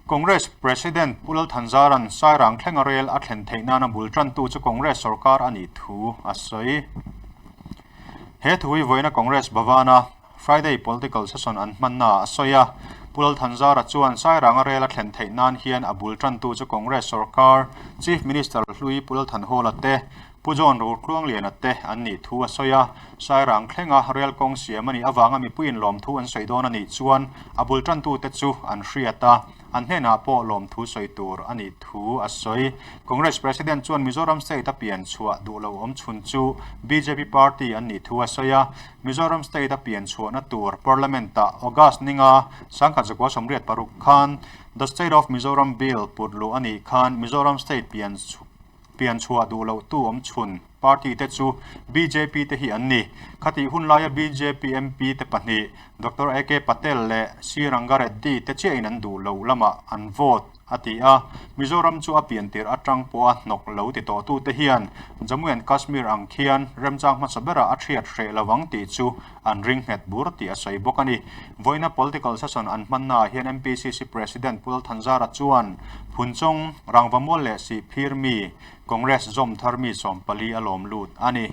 Congress President Pu Lal Thanzara'n Sairang thlenga rel a thlen theih nana bul tantu chu Congress sorkar a nih thu a sawi. He thu hi vawiina Congress Bhavan-a Friday Political Session an hmannaah a sawi a. Pu Lal Thanzara chuan Sairanga rel a thlen theih nan hian a bul tantu chu Congress sorkar Chief Minister hlui Pu Lal Thanhawla te, Pu John Rurtluangliana te an nih thu a sawi a. Sairang thlenga rel kawng siam a nih avanga mipuiin lawmthu an sawi dawn a nih chuan a bul tantute chu an hriat a, an hnenah pawh lawmthu sawi tur a nih thu a sawi. Congress President chuan Mizoram State a pian chhuah duh lo awm chhun chu bjp party an nih thu a sawi a, Mizoram State a pian chhuahna tur Parliament-ah August ninga 1986 khan The State of Mizoram Bill put luh a nih khan Mizoram State pian Pian chhuah duh loh tu awm chhun party te chu bjp te hi an ni. Khatih hun laia bjp MP te pahnih Doctor AK Patel leh C Ranga Reddy te chiahin an duh loh lamah an vote a ti a. Mizoram chu a pian tirh atang pawha hnawk lo ti tawh tu te hian Jammu and Kashmir ang khian remchang hmasa berah a hriat hreh lo ang tih chu an ring nghet bur tih a sawi bawk a ni. Vawiina political session an hmannaah hian MPCC President Pu Lalthanzara chuan Phunchawng, Rangvamual leh Sihphir mi Congress zawm thar mi 14 a lawm lut a ni.